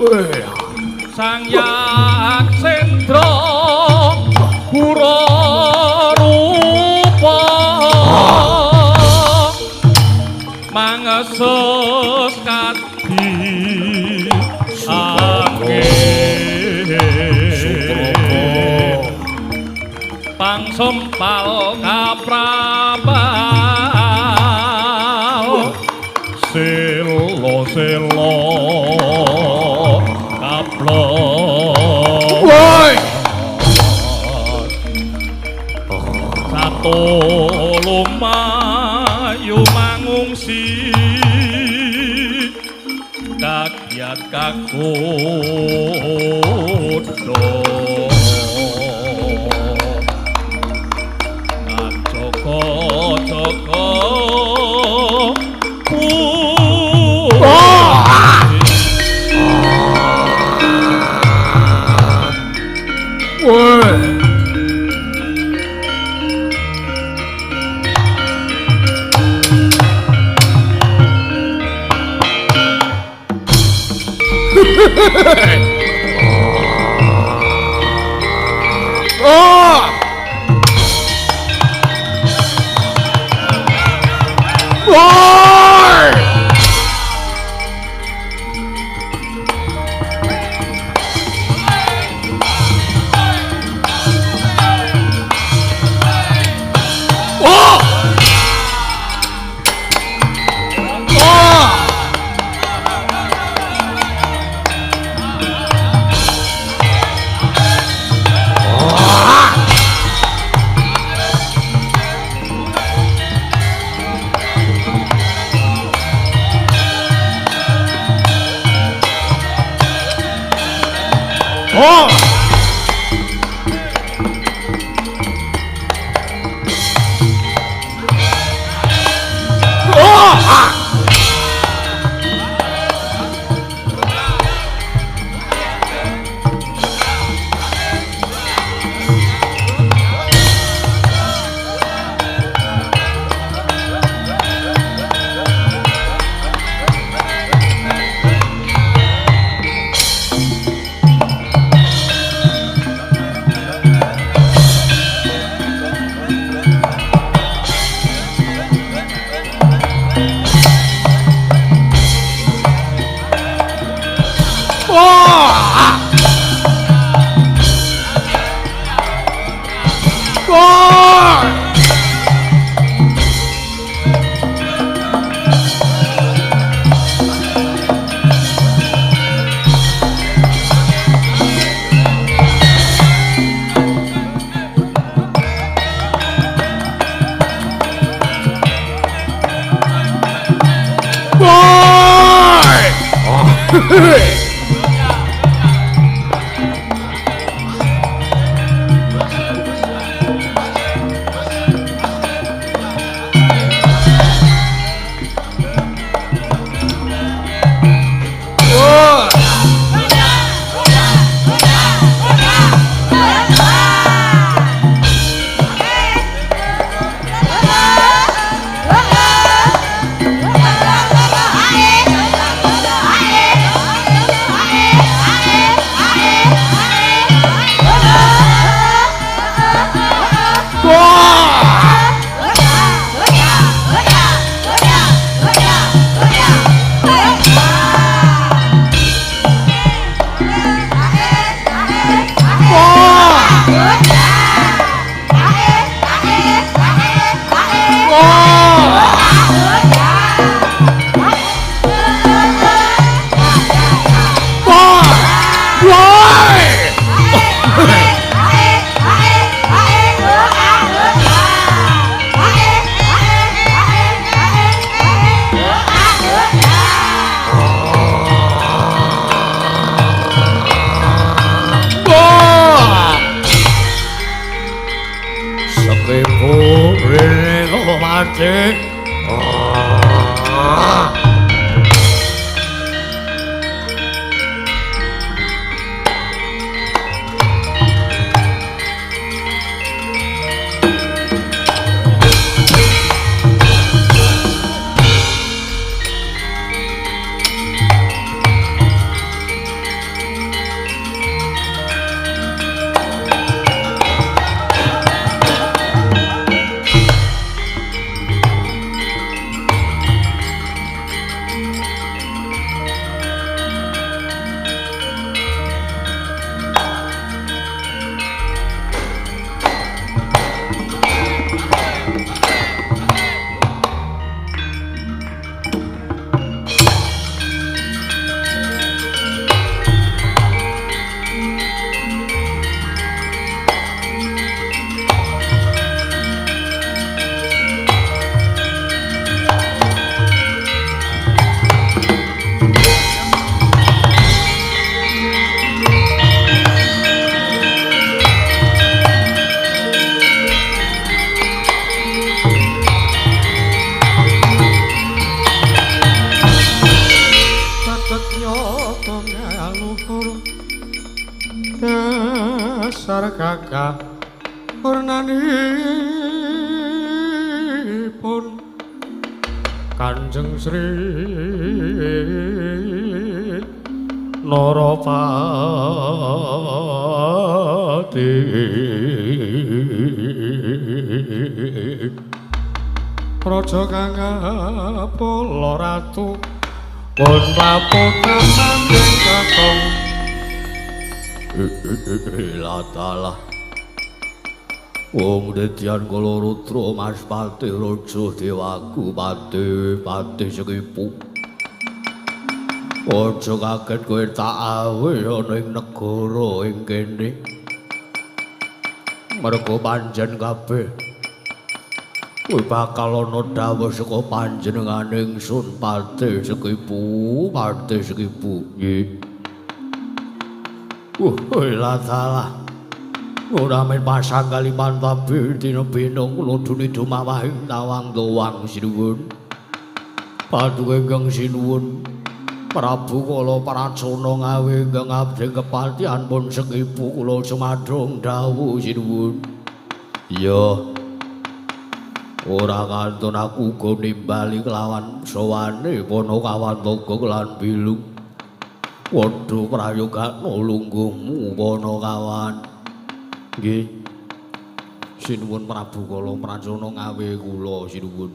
Sang Yaksendra Gura rupa mangesus kadi angge pangsempal kaprabal selo selo kaplok. Woi. Satu lumayu mangungsi kagiat kagodha ajaga jaga. Woi. Oh! Woi! Oh! Oh! Oh! Oh! Ah! Oh! besar gagah wernanipun Kanjeng Sri Narapati. Raja kang ngapula ratu pun paputan kakung. Latalah. Wong dedyan kala rudra Mas Patih Raja Dewaku Patih Patih Sekipu. Aja kaget kowe tak awe ana ing negara ing kene. Mergo panjen kabeh kowe bakal ana dawuh saka panjenengane ingsun Patih Sekipu, Patih Sekipu. Nggih. Latalah. Ora men pasang kalimantabe dina binung kula duni dumawahing tawang tuwang sinuwun. Paduka ingkang sinuwun Prabu Kala Pracona ngawe ingkang abdi kepatihan pun Sekipu kula sumadhong dawuh sinuwun. Iya. Ora kantun aku uga nimbali kelawan sowane Panakawantaga lan Bilung. Padha prayogakno lungguhmu Panakawan. Nggih. Sinuwun Prabu Kala Pracona ngawe kula sinuwun.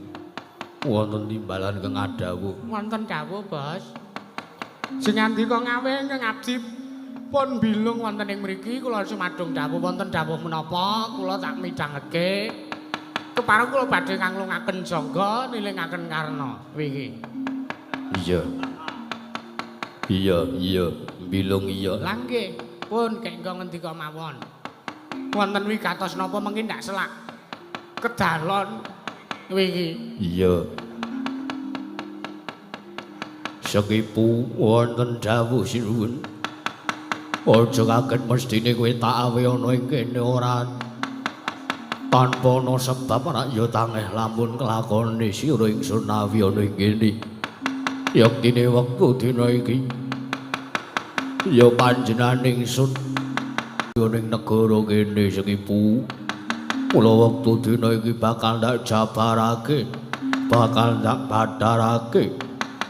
Wonten timbalan ingkang adhawuh. Wonten dawuh, Bos. Sing ngandika ngawe ingkang abdi pun bilung wonten ing mriki kula sumadhong dawuh wonten dawuh menapa kula tak midhangetke. Kepareng kula badhe nganglungaken jangga nilingaken karna wingi. Iya. Iya, iya, bilung iya. Lah nggih, pun kengga ngendika mawon. Wonten wigatos napa mengki ndak selak kedalon wingi. Iya. Sekipu wonten dawuh sinuwun. Aja kaget mestine kowe tak awe ana ing kene ora tanpa ana sebab ora ya tangeh lamun kelakone sira ingsun awi ana ing kene. Yektine wektu dina iki ya panjenengane ingsun ana ing negara kene Sekipu. Kula wektu dina iki bakal ndak jabarake, bakal ndak badarake,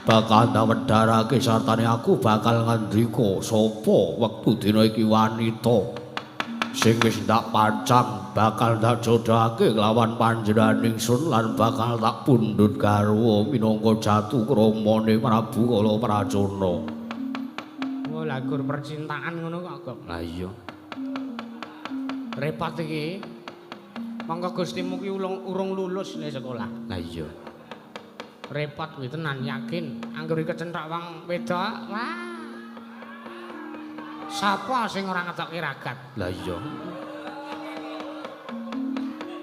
bakal ndak wedharake sartane aku bakal ngendika sapa wektu dina iki wanita sing wis ndak pancang bakal ndak jodhake kelawan panjenengan ingsun lan bakal tak pundhut garwa minangka jatu kramane Prabu Kala Pracona. Oh, lagu percintaan ngono kok, Gok. Lah iya. Repot iki. Monggo Gustimu ki urung lulus ning sekolah. Lah iya. Repot kuwi tenan yakin. Anggere kecenthak wong wedok, wah. Sapa sing ora ngetokke ragat? Lah iya.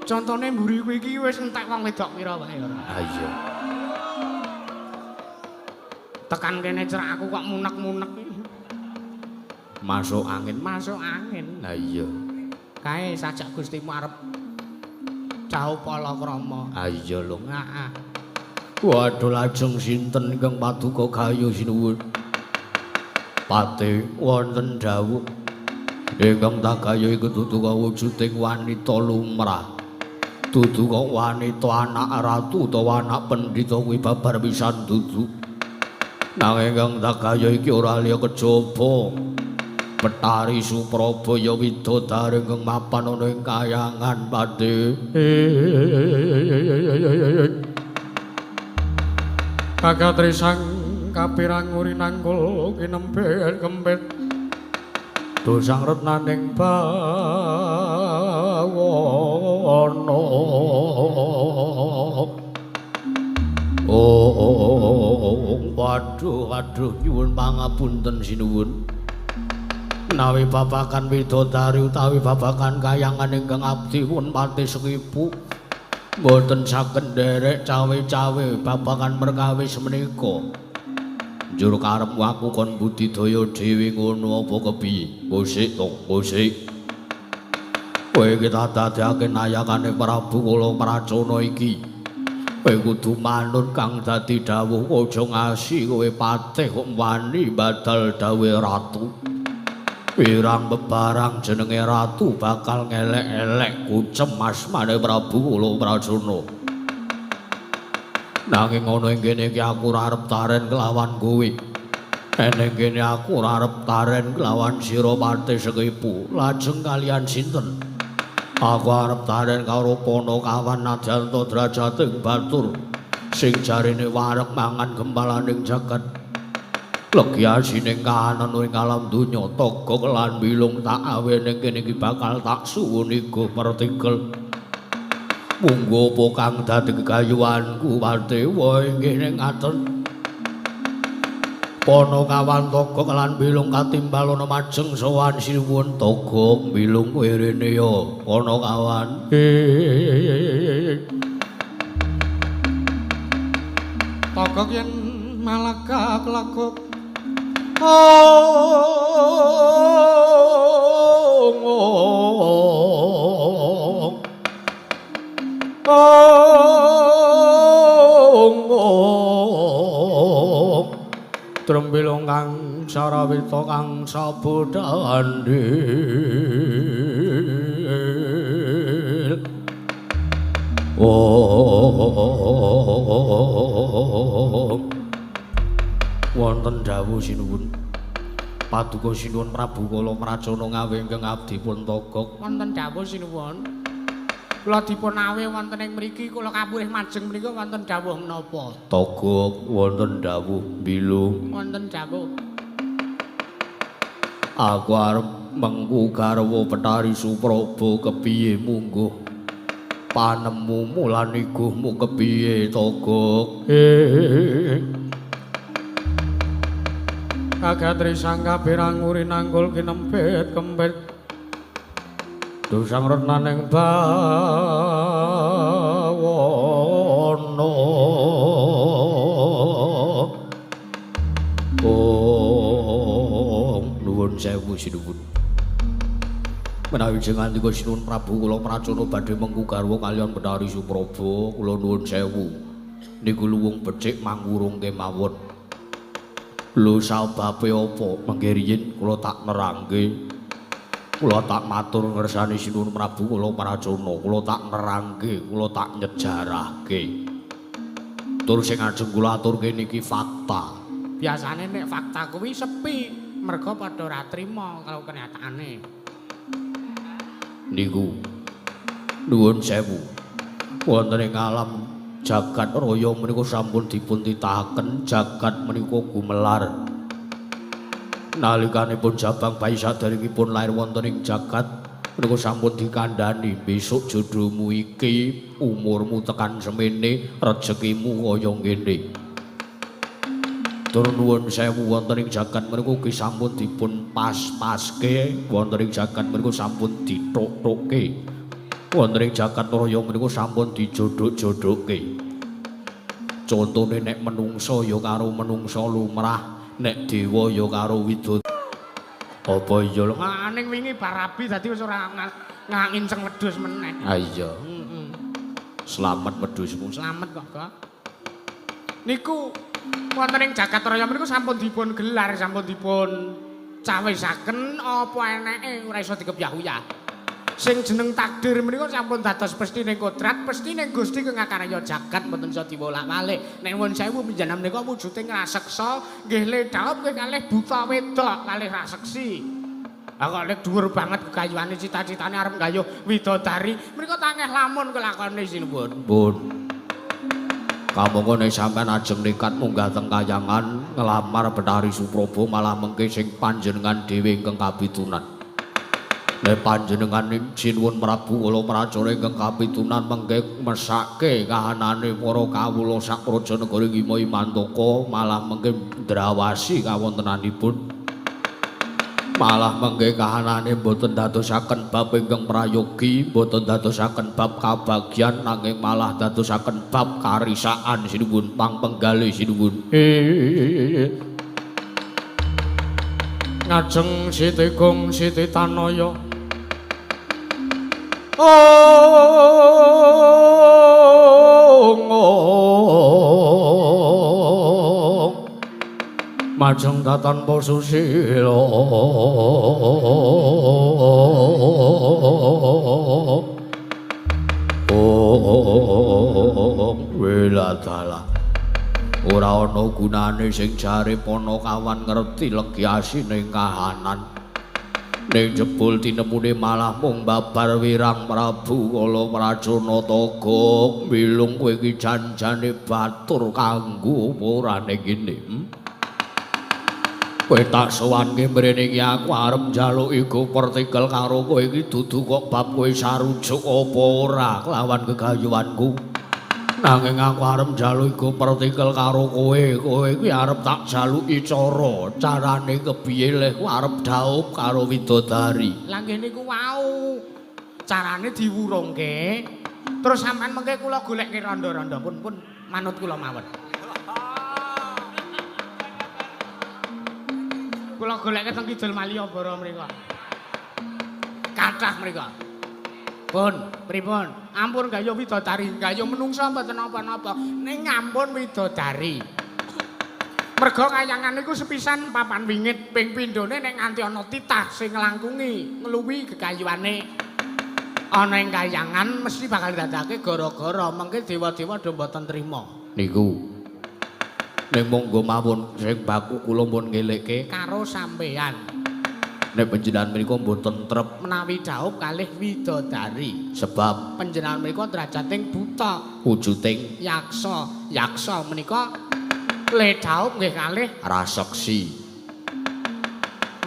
Contone mburi kuwi iki wis entek wong wedok pira wae ora. Lah iya. Tekan kene cerak aku kok munek-munek. Masuk angin, masuk angin. Lah iya. Kae sajak Gustimu arep jauh palakrama. Ah iya lho. Heeh. Waduh lajeng sinten ingkang paduka gayu sinuwun? Patih wonten dawuh ingkang tak gayu iku dudu kawujuding wanita lumrah. Dudu kok wanita anak ratu utawa anak pendhita kuwi babar pisan dudu. Nanging ingkang tak gayu iki ora liya kejaba Betari Supraba ya widodari ingkang mapan ana ing kayangan Patih. Kagatri sang kapirang urinanggul kinempit kempit dosang retnaning bawana. Oh, waduh waduh nyuwun pangapunten sinuwun. Menawi babagan widodari utawi babagan kayangan ingkang abdi pun Patih Sekipu mboten saged nderek cawe-cawe babagan perkawis menika. Njur karepmu aku kon budidaya dhewe ngono apa kepiye? Musik to, musik. Kowe iki tak dadekake nayakane Prabu Kala Pracona iki. Kowe kudu manut kang dadi dawuh, aja ngasi kowe patih kok wani badal dawuhe ratu. Wirang bebarang jenenge ratu bakal ngelek-elek kucem asmane Prabu Kala Prajana. Nanging ana ing kene iki aku ora arep taren kelawan kowe. Eneng kene aku ora arep taren kelawan sira Patih Sekipu. Lajeng kalian sinten? Aku arep taren karo Panakawan Nadyanto Drajating Batur sing jarene wareg mangan gempalaning jagat. Legi asining kahanan ing alam donya Togog lan Bilung tak awe ning kene iki bakal tak suwuni go pertikel. Munggo apa kang dadi gegayuhanku Patih wae ngene ngaten. Panakawan Togog lan Bilung katimbal ana majeng sowan sinuwun. Togog Bilung kowe rene ya Panakawan. Togog yen malakak lagok ong Trembilung kang sarawita kang sabudhandil. Oh, wonten dawuh sinuwun. Paduka sinuwun Prabu Kala Pracana ngawe ingkang abdi pun Togog. Wonten dawuh sinuwun. Kula dipun awe wonten ing mriki kula kapurih majeng menika wonten dawuh menapa? Togog wonten dawuh Bilung. Wonten dawuh. Aku arep mengku garwa Betari Supraba kepiye mungguh panemu mulan iguhmu kepiye Togog? Kagatri sangka biranguri nanggul kinempit kempit dusang retnaning bawana. Oh, nuwun sewu sinuwun. Menawi jeng ngandika sinuwun Prabu Kala Pracana badhe mengku garwa kaliyan Betari Supraba, kula nuwun sewu. Niku luwung becik mangurung kemawon. Lho sababe apa? Mangke riyin kula tak nerangke. Kula tak matur ngersani sinuwun Prabu Kala Pracana, kula tak nerangke, kula tak nyejarahke. Tur sing ajeng kula aturke niki fakta. Biasane nek fakta kuwi sepi, merga padha ora trima kalau kenyataane. Niku nuwun sewu. Wonten ing alam jagat raya menika sampun dipun titahaken, jagat menika gumelar. Nalikanipun Jabang bayi saderengipun lair wonten ing jagat menika sampun dikandhani, besok jodohmu iki, umurmu tekan semene, rejekimu kaya ngene. Tur nuwun sewu wonten ing jagat menika ugi sampun dipun pas-paske, wonten ing jagat menika sampun dithuk-thukke. Wonten ing jagat raya menika sampun dijodhok-jodhokke. Contone nek menungsa ya karo menungsa lumrah, nek dewa ya karo widodari. Apa iya lho? Ning wingi barabi dadi wis ora nginceng wedhus meneh. Ha iya. Heeh. Slamet wedhusmu. Slamet kok, Kak. Niku wonten ing jagat raya menika sampun dipun gelar, sampun dipun cawisaken apa eneke ora iso dikebyah-uyah. Sing jeneng takdir menika sampun dados pestine kodrat, pestine Gusti kang ngakarya jagat mboten iso diwolak-walik. Nek nuwun sewu panjenengan menika wujude ngraseksa nggih ledhaup nggih kalih buta wedok kalih raseksi. Ha kok nek dhuwur banget kegayuhane cita-citane arep nggayuh widodari, menika tangeh lamun kelakone sinuwun. Pun. Kamangka nek sampean ajeng nekat munggah teng kayangan nglamar Betari Supraba malah mengke sing panjenengan dhewe ingkang kapitunan. Nek panjenengan sinuwun Prabu Kala Pracana ingkang kapitunan mengke mesake kahanane para kawula sak praja negara Ngima Imantaka malah mengke ndrawasi kawontenanipun. Malah mengke kahanane mboten dadosaken bab ingkang prayogi, mboten dadosaken bab kabagyan nanging malah dadosaken bab karisaan sinuwun pangpenggalih sinuwun. Ngajeng Siti Gung Siti Tanaya. Ong ong Majeng tanpa susila. Oh, weladalah. Ora ana gunane sing jare Panakawan ngerti legi asine kahanan. Ning jebul tinemune malah mung babar wirang Prabu Kala Pracana Togok. Milung kowe iki janjane batur kanggo apa ora ning kene? Kowe tak sowanke mrene iki aku arep njaluki gopertikel karo kowe iki dudu kok bab kowe sarujuk apa ora kelawan gegayuhanku. Nanging aku arep njaluki gopertikel karo kowe, kowe iki arep tak jaluki cara, carane kepiye leh ku arep dhaup karo widodari. Lah nggih niku wau. Carane diwurungke. Terus sampean mengke kula golekke rondo-rondo pun pun manut kula mawon. Kula golekke teng Kidul Malioboro mriku. Kathah mriku. Pun, pripun? Ampun gayuh widodari, gayuh menungsa mboten napa-napa. Ning ampun widodari. Merga kayangan niku sepisan papan wingit ping pindhone nek nganti ana titah sing nglangkungi ngluwi gegayuhane ana ing kayangan mesti bakal dadake gara-gara mengke dewa-dewa do mboten trima. Niku. Ning monggo mawon sing baku kula pun ngelekke karo sampeyan. Nek panjenengan menika mboten trep menawi dhaup kalih widodari, sebab panjenengan menika drajating buta wujuding yaksa. Yaksa menika le dhaup nggih kalih raseksi,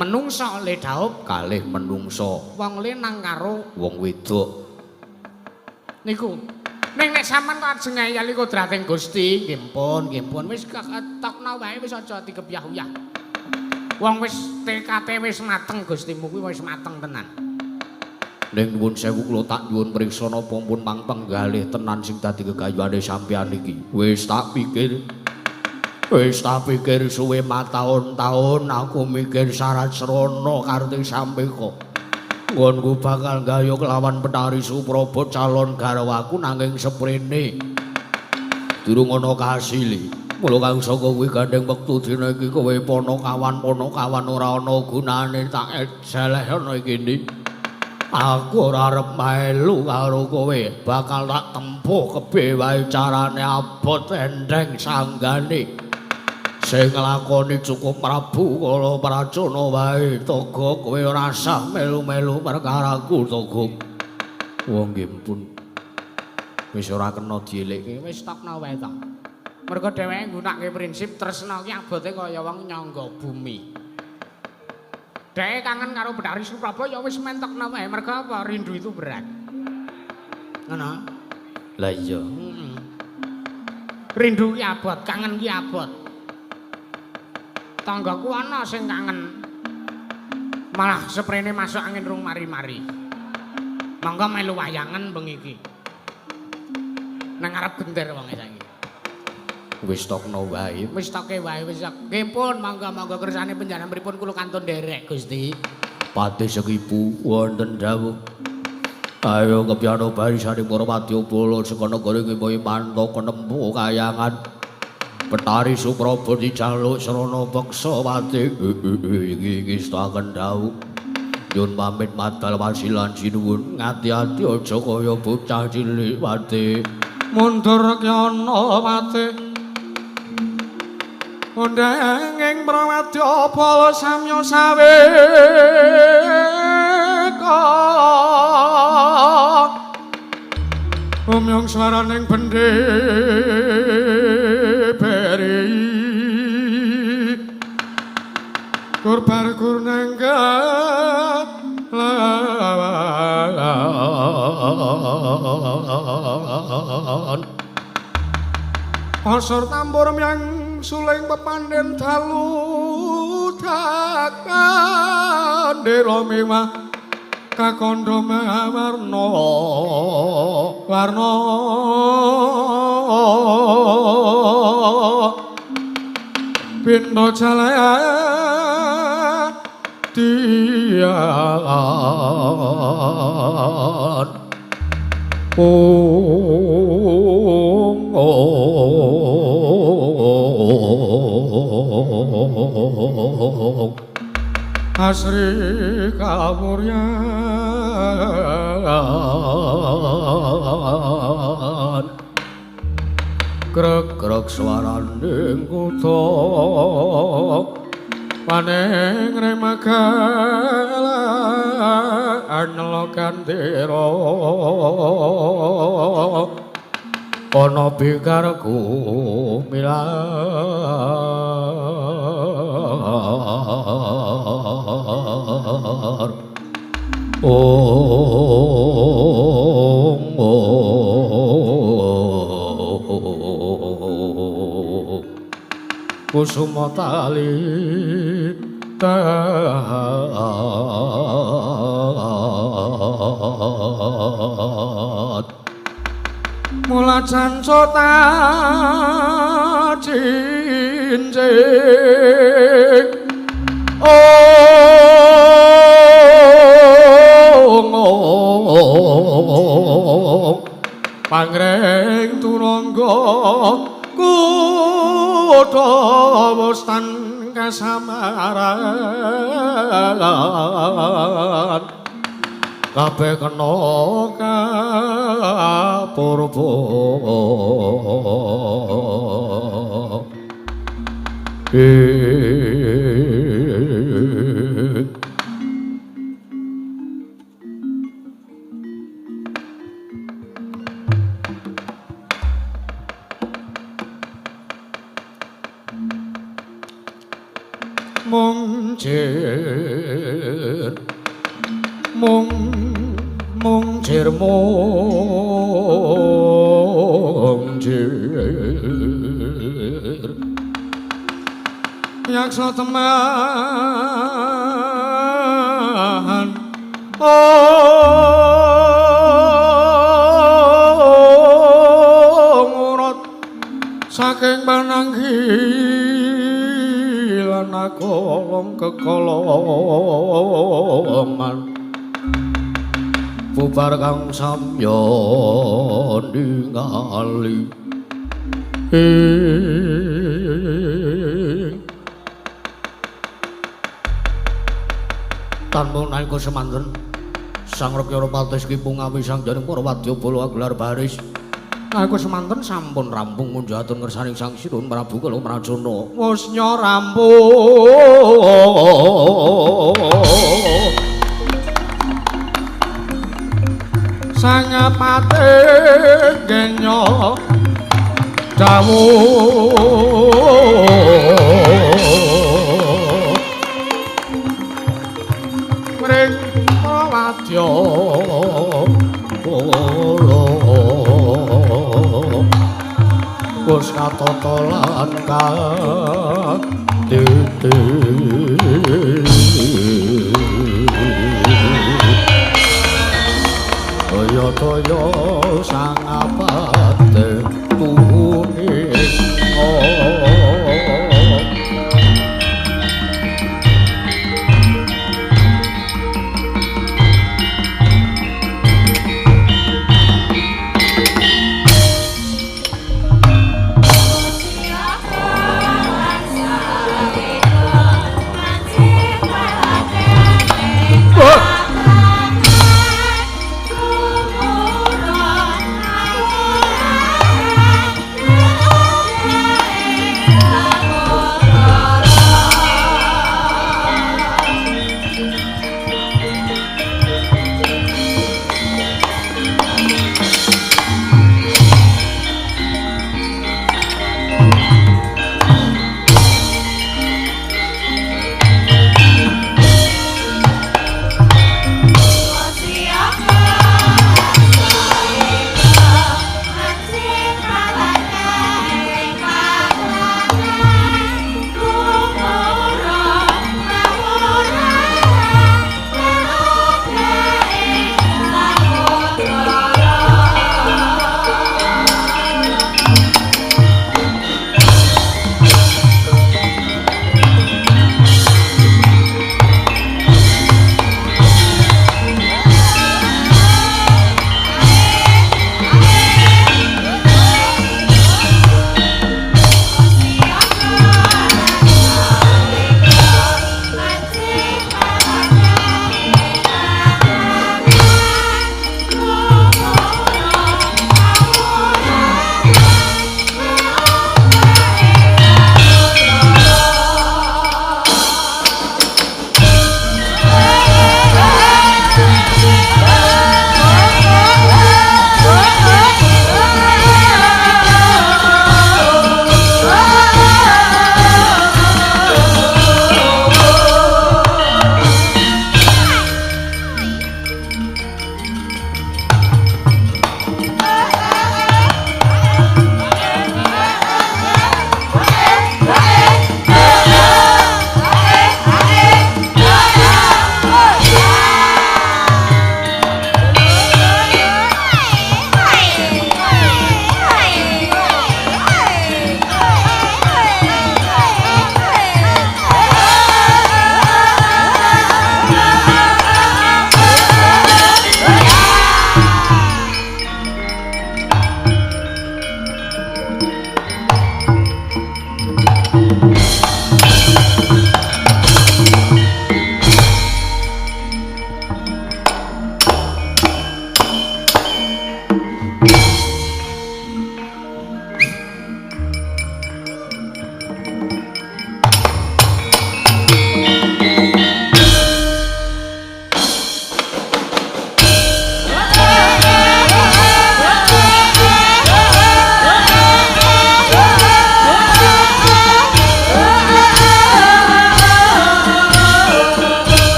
menungsa le dhaup kalih menungsa, wong lanang karo wong wedok. Niku. Ning nek sampean kok ajeng ngeyeli kodrating Gusti, nggih pun, nggih pun wis ketokno wae wis aja dikebyah-uyah. Wong wis TKT wis mateng Gustimu kuwi wis mateng tenan. Ning nuwun sewu kula tak nyuwun priksa napa pun mang penggalih tenan sing dadi gegayuhane sampeyan iki. Wis tak pikir. Wis tak pikir suwe mataun-taun aku mikir syarat srana karti sampeka. Nggonku bakal gayuh kelawan Betari Supraba calon garwaku nanging seprene durung ana kasile. Mula kang saka kuwi gandeng wektu dina iki kowe Panakawan ora ana gunane tak ejeleh ana iki. Aku ora arep melu karo kowe, bakal tak tempuh kepiye wae carane abot endheng sanggane. Sing nglakoni cukup Prabu Kala Pracana wae. Togok kowe ora sah melu-melu perkaraku Togok. Wong nggih pun wis ora kena dielekke, wis tokno wae ta. Mergo dheweke nggunakake prinsip tresna ki abote kaya wong nyangga bumi. Dheweke kangen karo Betari Supraba ya wis mentokno wae. Mergo apa? Rindu itu berat. Ngono. Lah iya. Heeh. Rindu ki abot, kangen ki abot. Tanggaku ana sing kangen. Malah seprene masuk angin rung mari-mari. Monggo melu wayangan bengi iki. Nang ngarep gender wonge saiki. Wis tokno wae. Wis toke wae wis. Nggih pun monggo-monggo kersane panjenengan pripun kula kantun nderek Gusti. Patih Sekipu wonten dawuh. Ayo kepyano barisane para wadyabala saka negara iki mantaka nempuh kayangan. Betari Supraba dijaluk srana peksa pati. Iki iki setaken dawuh. Nyun pamit madal wasilan sinuwun. Ngati-ati aja kaya bocah cilik pati. Mundur kyana pati. Undang ing prawadyabala samya saweka. Umyong swaraning bendhe beri. Kur bar kur nenggah lawan. Pasor tambur myang suling pepandhen dalu dakandela mewah kakandha mawarna warna pindha jaladian. Asri kawuryan Greg-greg swaraning kutha paning remagalan lokandira ana bikarku milar ong kusuma tali tat mula cancota cincing ong pangreng turangga kutha wostan kasamaran kabeh kena kapurba Mung mung mungcir mungcir yaksa teman ong urut saking pananggilan akolong kekolongan bubar kang samya ningali tanpa nalika semanten Sang Rekya Patis Ki Pungawi Sang Janing para wadya bala gelar baris nalika semanten sampun rampung munjatur ngersaning Sang Sinuhun Prabu Kala Mrajana wusnya rampung sangapate genya dawuh mring wadya kula wis katata lan katiti toya-toya sangapate tuhune.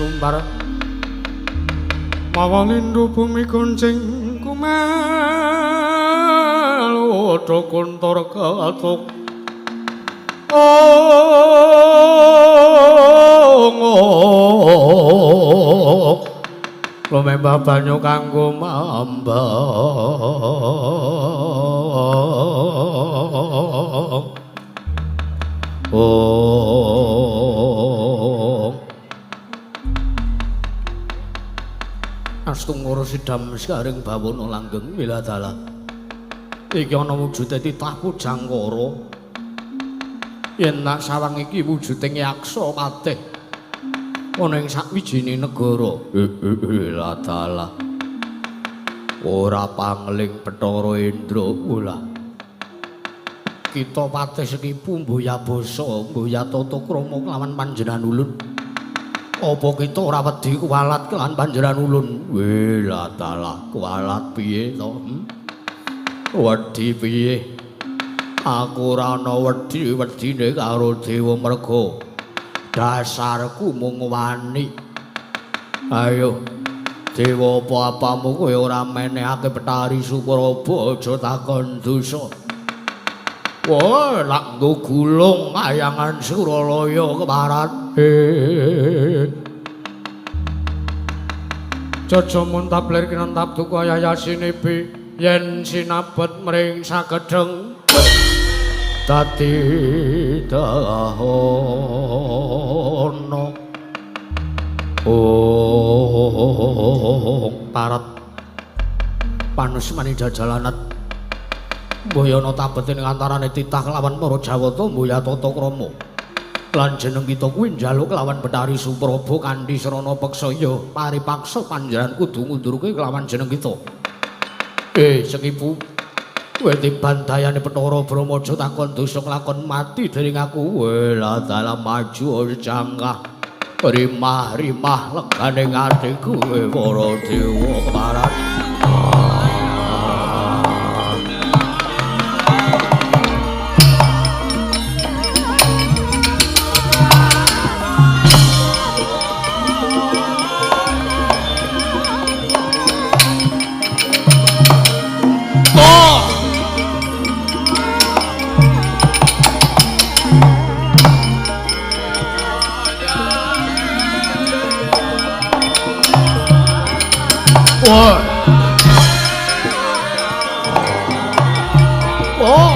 sumbar mawa lindu bumi kuncing kumelu kuntur katuk ong lumembah banyu kanggo mambang ong astungkara sidam sekaring bawana langgeng wiladala iki ana wujude titah Pujangkara yen tak sawang iki wujuding yaksa patih ana ing sakwijine negara wiladala ora pangling Bathara Indra ula kita patih sekipu mboya basa mboya tata krama kelawan panjenengan ulun apa kita ora wedi kuwalat kelawan panjenengan ulun wiladala kuwalat piye to wedi piye aku ora ana wedi-wedine karo dewa merga dasarku mung wani ayo dewa apa-apamu kowe ora menehake Bathari Supraba aja takon dosa. Wah, lak nggo gulung kayangan Suralaya keparat. Jaja muntablir kinentap duka yayasinibi yen sinabet mring sagedheng dadi dahana. Oh, parat panusmani jajalanat mboyana tabete ing antarane titah kelawan para Jawata mboya tata krama lan jeneng kita kuwi njaluk kelawan Bathari Supraba kanthi srana peksa ya paripaksa panjenengan kudu ngundurke kelawan jeneng kita. Sekipu kowe tiban dayane Bathara Brahma aja takon dosa nglakon mati dening aku. Welah dalam maju jangkah rimah-rimah legane atiku para dewa keparat. Oh. Oh. Oh.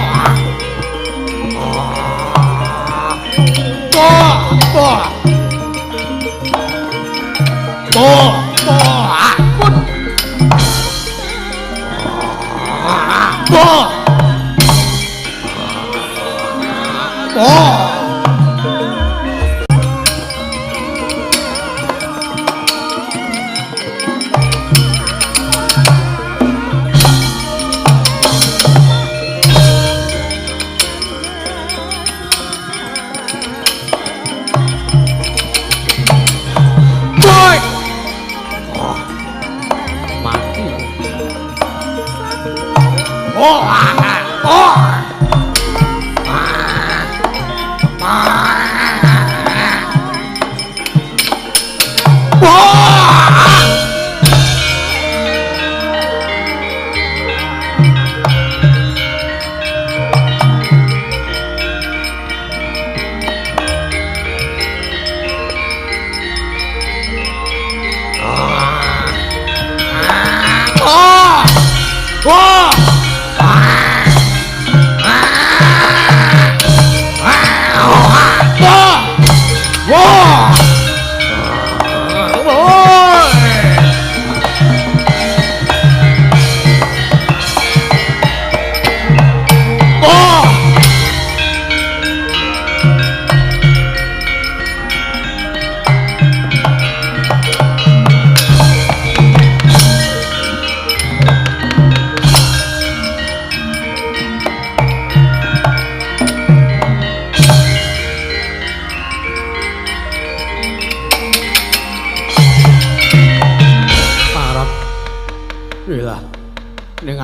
Oh. Oh. Oh.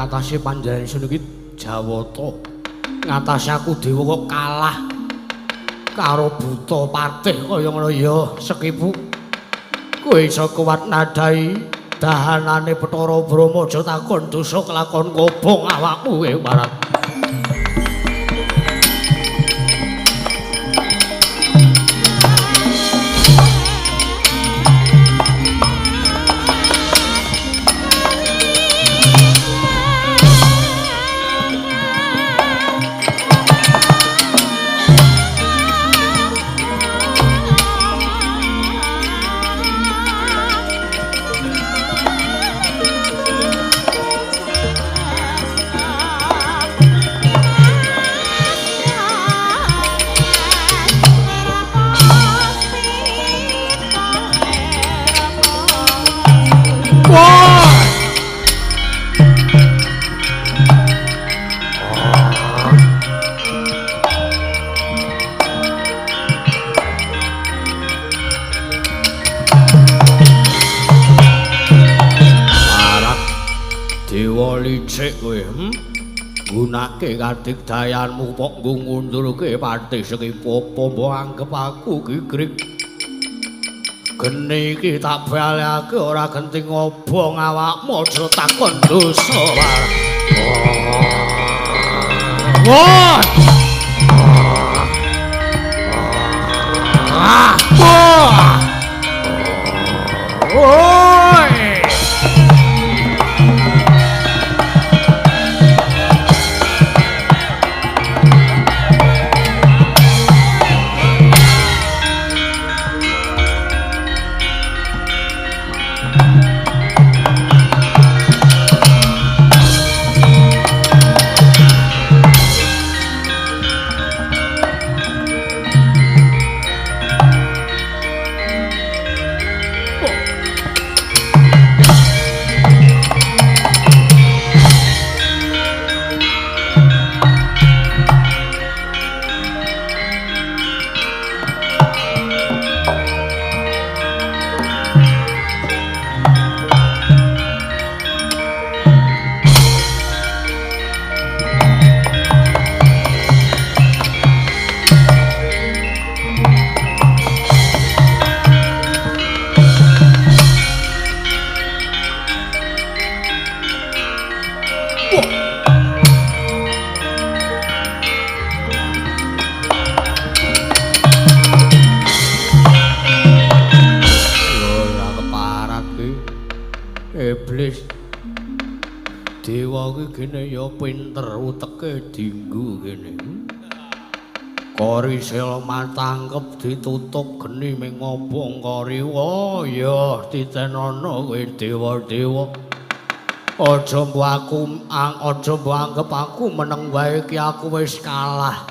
Ngatasi panjenengan ingsun iki Jawata. Ngatasi aku dewa kok kalah karo buta patih kaya ngono ya Sekipu. Kowe iso kuat nadai dahanane Bathara Brahma aja takon dosa kelakon kobong awakmu kowe Barat. Licik kowe, Gunake kadigdayanmu kok nggo ngundurke pati sekipu apa mbok anggep aku gigrik. Geni iki tak balekake ora genti ngobong awakmu aja takon dosa. Wah! Wah! Woi! Iblis dewa ki gene ya pinter uteke dinggo kene. Kori sela matangkep ditutup geni ming ngobong kori. Oh ya titenono kowe dewa-dewa. Aja mbok aku aja mbok anggep aku meneng wae iki aku wis kalah.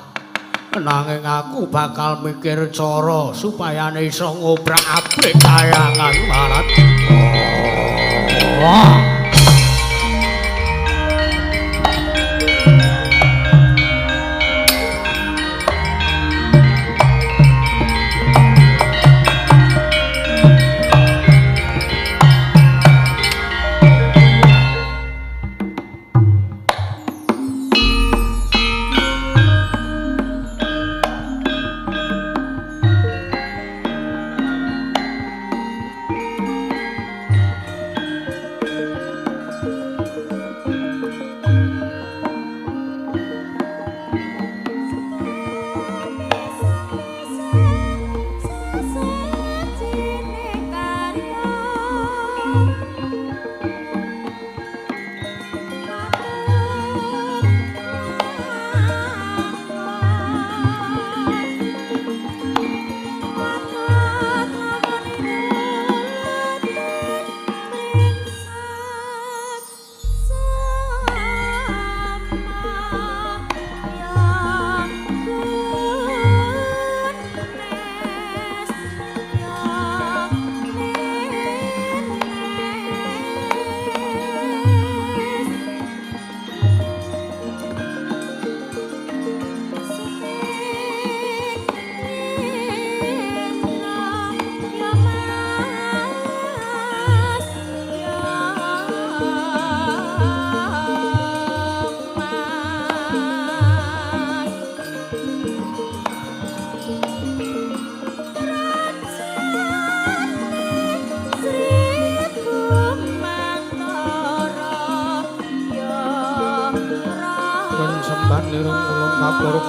Nanging aku bakal mikir cara supaya iso ngobrak-abrik kayangan Marat. Wah.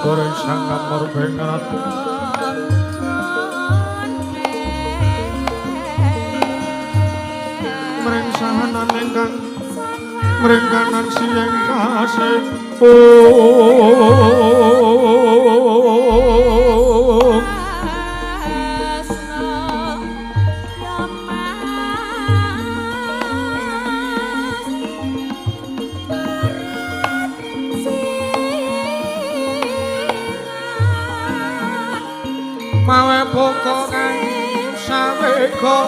Leluhur sang Amurbengarat mring sahanan ingkang mringganan siang kasih. Mawe buka kang sawega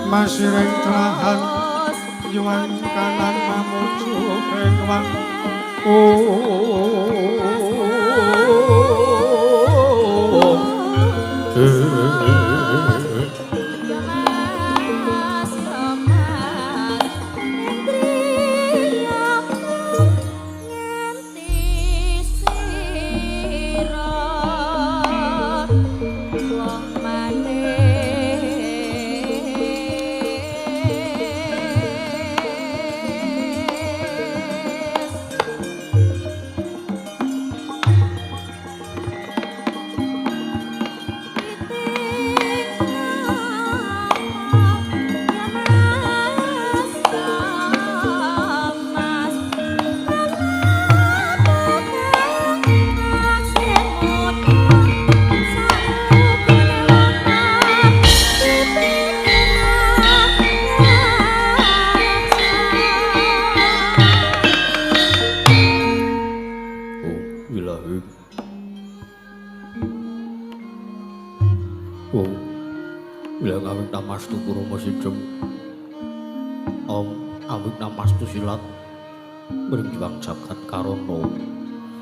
Masiring telahan yuan kanan mamuju ing wang. Namastu kurma sijem om awit namastu silat mring juang jagat karana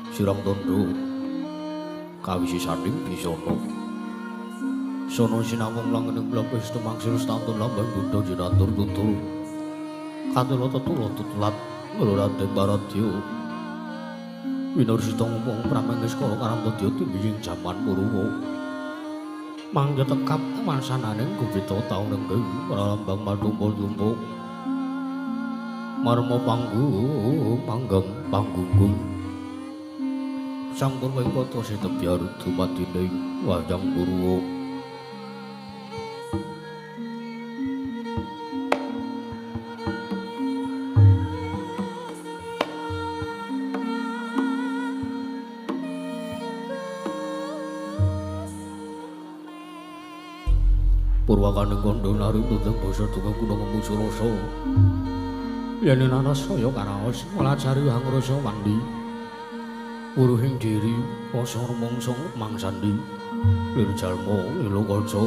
sirang tondo kawisisaning bisana sono sinawung langening blapis tumang sirus tantun lambang bunda jinatur tutul katula tetula tutulat nglurante baradya winursita ngomong pramengis kala karamtadya tumiying jaman Purwa mangga tekap masananing gupita taun nenggeng pralambang matumpa-tumpa marma panggu panggang panggunggung sang purwa ing kota sitebyar dumadine wayang Purwa. Purwakaning kandha nari tuteng basa duka kuna ngemuju rasa yen nanas saya karaos nglajari hangrasa wandi wuruhing diri rasa rumangsa mangsandi lir jalma ila kaca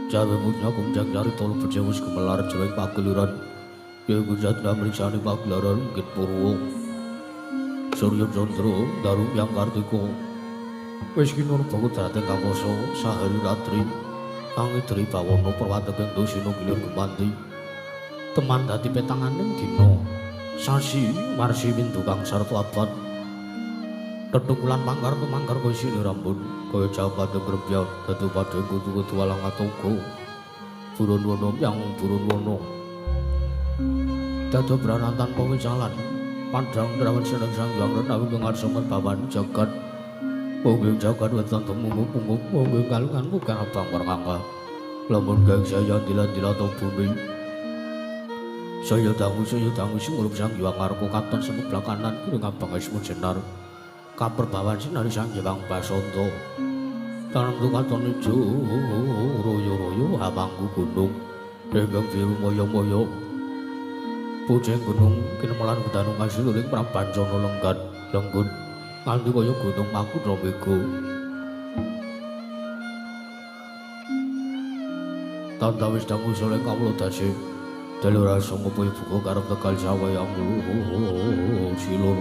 jawe punya kumjang carita lebet wis gumelar jroning pageliran ya iku jatna mriksani pagelaran Git Purwa Surya Candra Daru Yang Kartika wis kinurba kudrating kakosa sahari ratri angidri bawana perwateking dosina gilir gumanti teman dadi petanganing dina sasi marsi windu kang sarta abad tetunggulan mangkar tumangkar kaya sine rambut kaya jawab grembya dadi padhe kutu-kutu walang atoga burun wana yang burun wana dadi branan tanpa wicalan padhang drawan seneng sang hyang renawi ngarsa merbawan jagat monggo jagat wetan temungup-mungup monggo kalungan bukan abang perkangka lamun gaeng saya dilan-dilan bumi saya dangu sing sang hyang ngarpa katon sebelah kanan kiri ngabang esmu jenar kaperbawan sinari sang hyang basanta tanem katon ijo royo-royo hamangku gunung ingkang biru moyo-moyo pucing gunung kinemelan gedanu kasiluring prabancana lenggan lenggun nganti kaya gunung Makutha Mega. Tandawis dangu soleh kawula dasi dalu rasa ngupuhi buka karep tegal sawah yang silur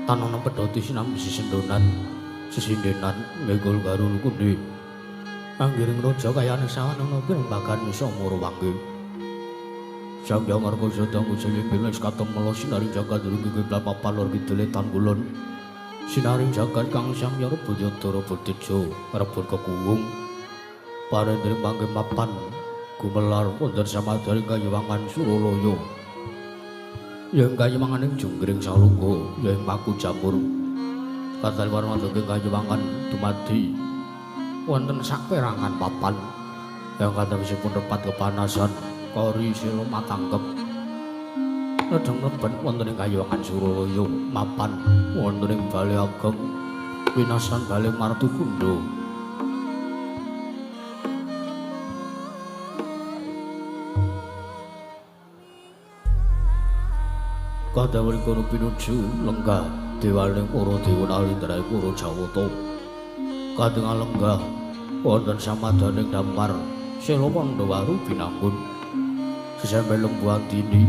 tanono pedhoti sinambi sesendonan sesindenan megol garul kundi Anggiring raja kayane sawanana pirembagan samara wangge. Sang Hyang Arga Sedang Ujaya Bilis katon mela sinaring jagat ing kiblat papan lor kidul etan kulon. Sinaring jagat kang samya rebut yada rebut teja rebut kekuwung. Parendring mangke mapan gumelar wonten samadyaning kayiwangan Suralaya. Yen kayiwanganing junggring salungga ya ing paku jamur. Katal warna kayiwangan dumadi wonten saperangan papan yang kategesipun repat kepanasan kori sila matangkep nedheng mlebet wonten ing kayiwangan Suralaya mapan wonten ing bale ageng winasan bale Martukunda. Kadhawuh kono pinuju lenggah dewaning para dewa nalindra para Jawata. Katingal lenggah wonten samadaning damar sela Pandhawaru binangun. Sesampe lembu andini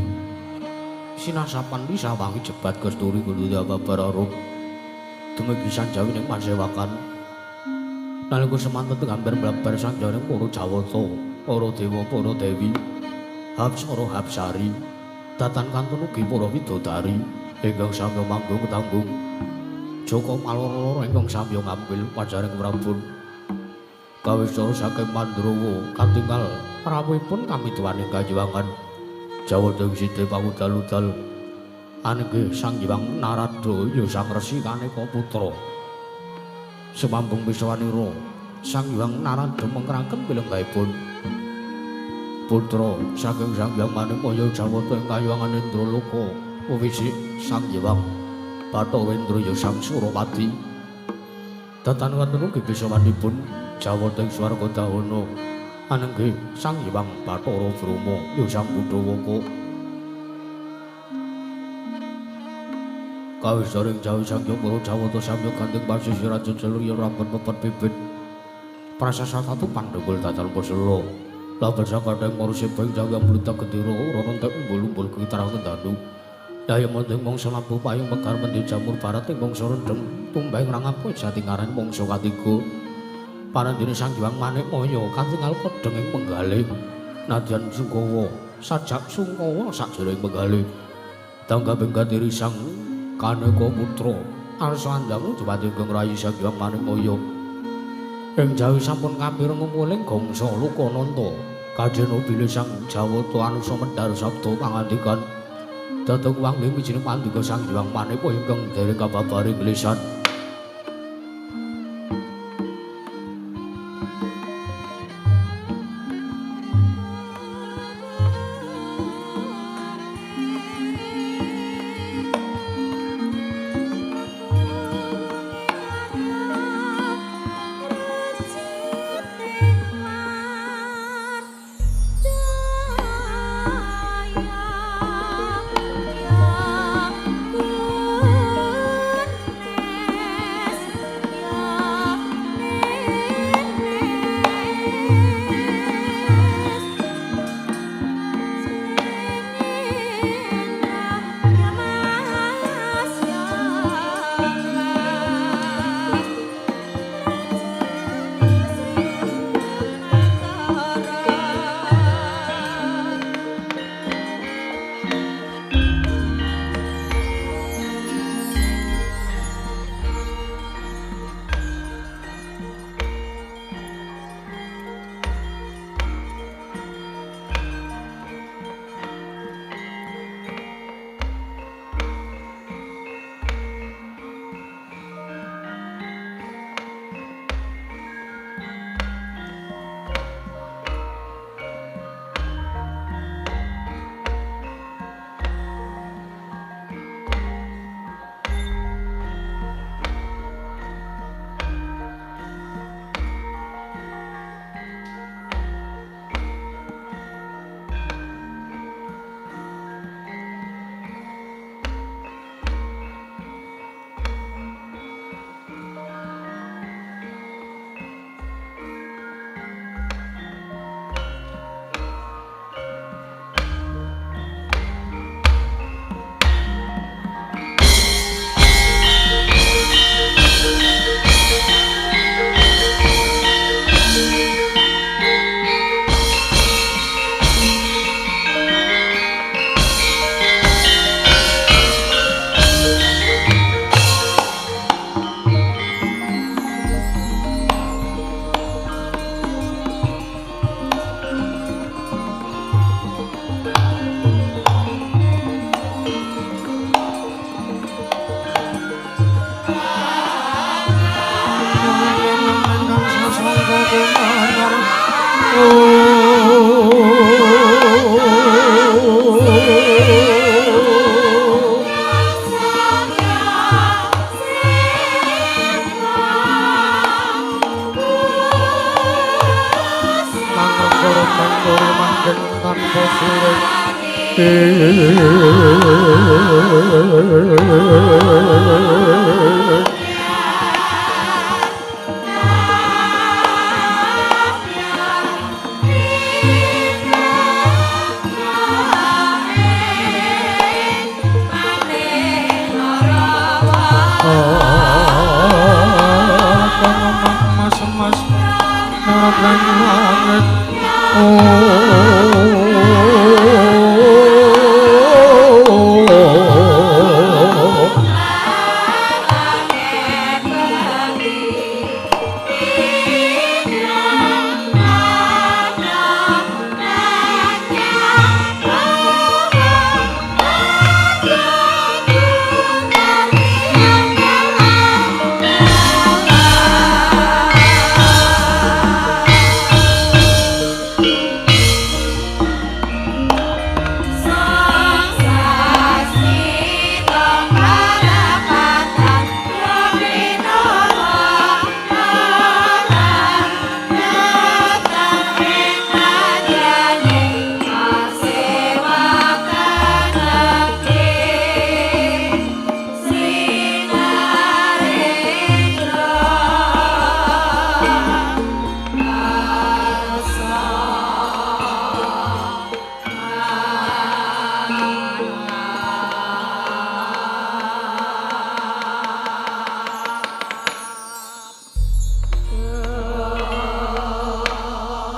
sinasapan wisawangi jebat kesturi kudu babar arum. Dumugi sanjawining pasewakan. Nalika semanten gambar mlebar sanjawining para Jawata, para dewa, para dewi, hapsara hapsari, datan kantun ugi para widodari ingkang samya manggung tanggung. Joko maloro-loro ingkang samya ngambil pajaring Prabun. Kawistara saking Mandrawa katingal rawuhipun kamituwaning kayiwangan Jawata ing sida pangudal-udal anengge Sang Hyang Narada ya Sang Resi Kaneka Putra. Sumambung pisawanira Sang Hyang Narada mengkeraken pilenggahipun putra saking Sang Hyang Manikmaya Jawata ing kayiwangan Indraloka uwisi Sang Hyang Bathara Indra ya Sang Surapati. Datan wonten ugi pisawanipun Jawata ing swarga dahana anengge Sang Hyang Bathara Brahma ya Sang Budawaka. Kawisaring jawi Sang Hyang para Jawata samya gandeng pasisir raja jalur ya rambut pepet bibit prasasatatu pandhenggul datan pasela labar sakadheng maruseba ing jawi ambluta gendera ora entek umbul-umbul kitarang danu. Daya mending mangsa lampu payung megar mendhi jamur barat ing mangsa rendheng tumbang rangapo jati ngaran mangsa katiga. Parandene Sang Hyang Manikmaya katingal pedheng ing penggalih nadyan sungkawa sajak sungkawa sajroning penggalih tanggaping katiri Sang Kaneka Putra arsa andangu dumadi ingkang rayi Sang Hyang Manikmaya. Ing jawi sampun kapireng ngumpulin gangsa Lokananta kajena bilih Sang Jawata anusa medhar sabda pangandikan dateng wangge wijining pandika Sang Hyang Manikmaya ingkang dereng kababaring lisan. Daya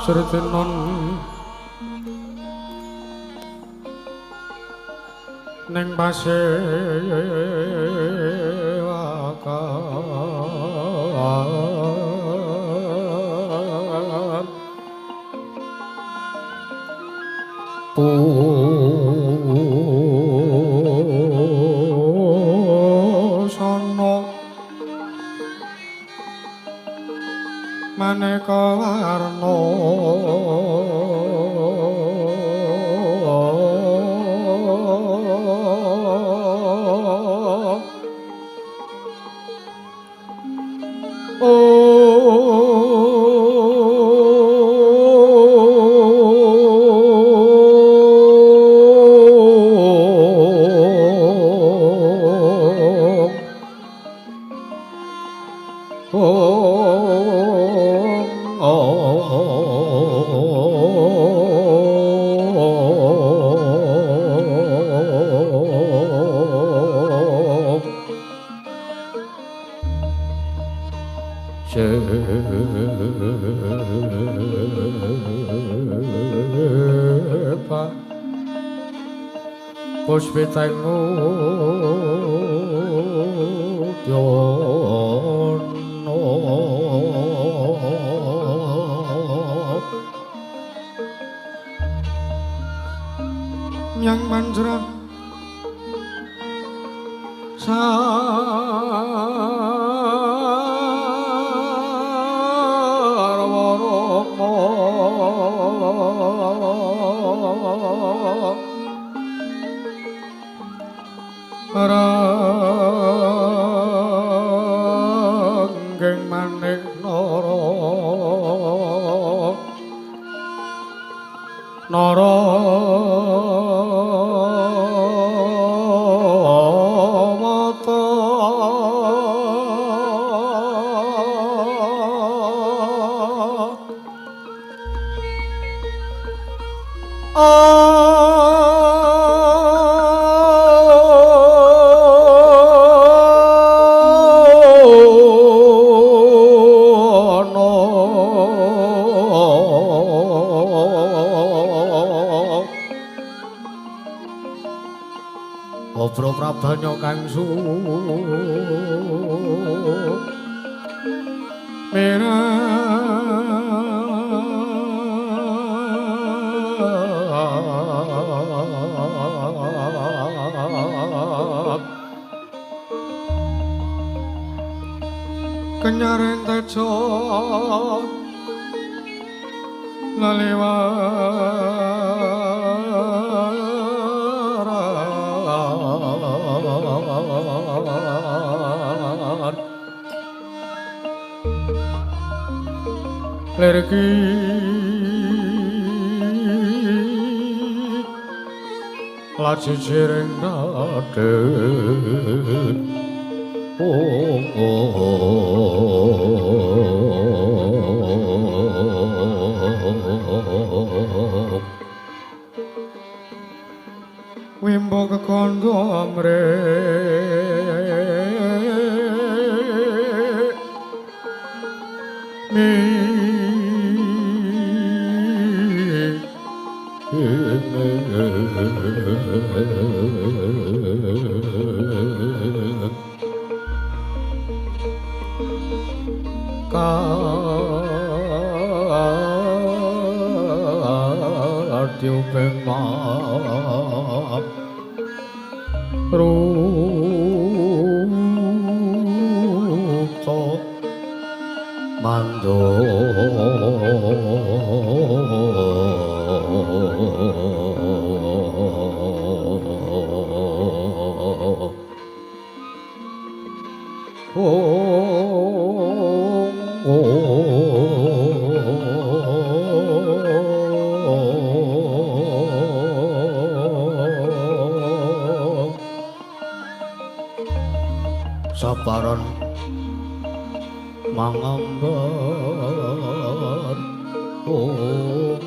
Sritenon ning pasewakan pusana maneka warna Puspitaing udyana nyang manjra sarwa rama ranggeng manik nara nara mata Obro prabanya kang su merah kenyaren tejo laliwan lerki Lajiciring dade Wimbo kekondo mre mi Ruto mando Sabaran mangambar ungas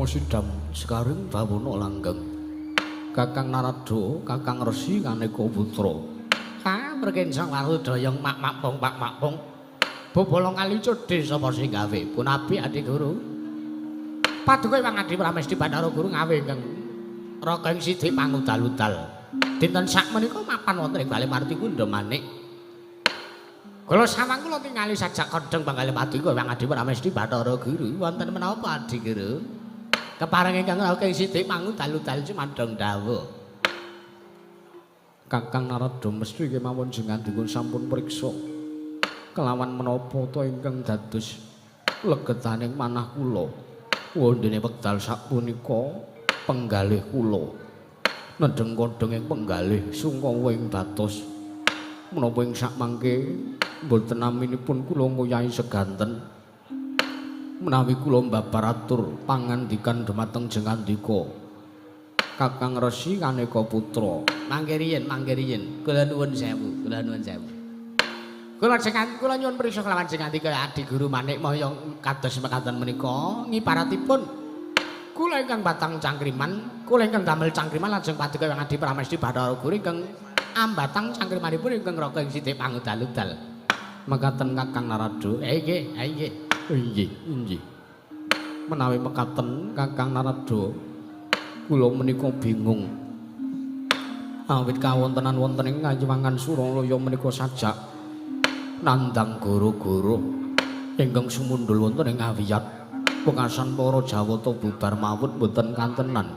Sidam sekaring bawana langgeng Kakang Narada, Kakang Resi Kaneka Putra. Ah, mrkensang warudayang mak makpong pak makpong. Bobolong kali cedhe sapa sing gawe? Punabi Adi Guru. Paduka Iwang Adi Pramesti Bathara Guru ngawe ingkang raga ing sithik pangudal-udal. Dinten sak menika mapan wonten ing Bale Martikunda Manik. Kula sawang kula tingali sajak kondheng Bangale Paduka Iwang Adi Pramesti Bathara Guru. Wonten menapa Adi Guru? Kepareng ingkang raga ing sithik pangudal-udal cumandhong dawuh. Kakang Narada mesti kemawon jengandika sampun priksa kelawan menapa ta ingkang dados legetaning manah kula. Wondene wekdal sapunika penggalih kula nendheng kondheng ing penggalih sungkawa ing batos. Menapa ing sakmangke mboten naminipun kula ngoyahi seganten. Menawi kula mbabar atur pangandikan dhumateng jengandika Kakang Resi Kaneka Putra. Mangke riyin, mangke riyin. Kula nuwun sewu, kula nuwun sewu. Kula jengan kula nyuwun priksa kelawan jengandika Adi Guru Manik Mahya kados mekaten menika ngibaratipun kula ingkang batang cangkriman, kula ingkang damel cangkriman lajeng paduka Hyang Adi Pramesti Bathara Guru ingkang ambatang cangkrimanipun ingkang raga ing sithik pangudal-udal. Mekaten Kakang Narada. Nggih, nggih. Inggih, inggih. Menawi mekaten Kakang Narada, kula menika bingung. Awit kawontenan wonten ing Kayiwangan Suralaya menika sajak nandhang goro-goro ingkang sumundhul wonten ing awiyat wekasan para Jawata bubar mawut mboten kantenan.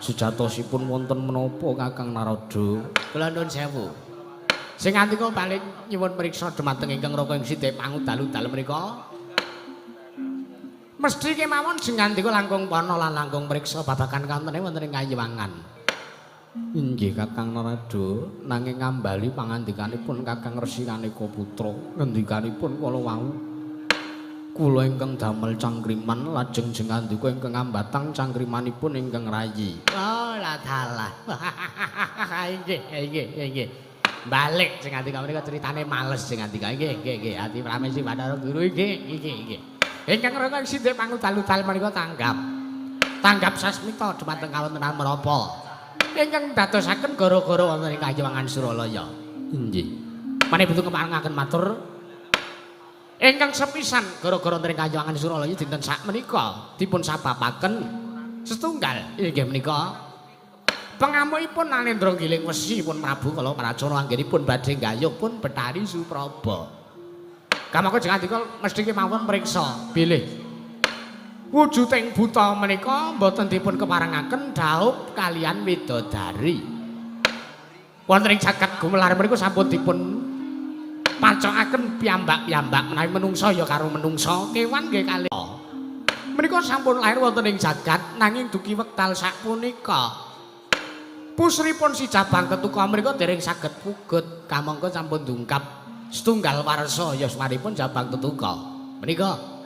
Sejatosipun wonten menapa Kakang Narada? Kula nuwun sewu. Sing ngantika paling nyuwun priksa dhumateng ingkang raga ing sithik pangudal-udal menika. Mesti kemawon sing ngandika langkung pana lan langkung mriksa babagan kawontenane wonten ing Kayiwangan. Inggih Kakang Narada, nanging ngambali pangandikanipun Kakang Resi Kaneka Putra, ngendikanipun kala wau kula ingkang damel cangkriman lajeng jengandika ingkang ambatang cangkrimanipun ingkang rayi. Oh, la dalah. Inggih, inggih, inggih. Balik sing ngandika menika critane males sing ngandika. Nggih, nggih, nggih. Ati Pramesti Bathara Guru nggih, nggih, nggih. Ingkang raga sithik pangudal-udal menika tanggap. Tanggap sasmita dhumateng kawontenan menapa ingkang dadosaken gara-gara wonten ing Kayiwangan Suralaya. Inggih. Menawi betul keparengaken matur ingkang sepisan gara-gara wonten ing Kayiwangan Suralaya dinten sakmenika dipun sababaken setunggal inggih menika pengamukipun Nalendra Giling Wesi pun Prabu Kala Pracona anggenipun badhe nggayuh pun Bathari Supraba. Kamangka jengandika mesti kemawon mriksa bilih Wujuding buta menika mboten dipun keparengaken dhaup kaliyan widodari. Wonten ing jagat gumelar menika sampun dipun pacokaken piyambak-piyambak menawi menungsa ya karo menungsa, kewan nggih kalih. Menika sampun lair wonten ing jagat nanging dugi wekdal sapunika pusripun si Jabang Tetuka menika dereng saged pugut kamangka sampun dungkap setunggal warsa yuswanipun Jabang Tetuka. Menika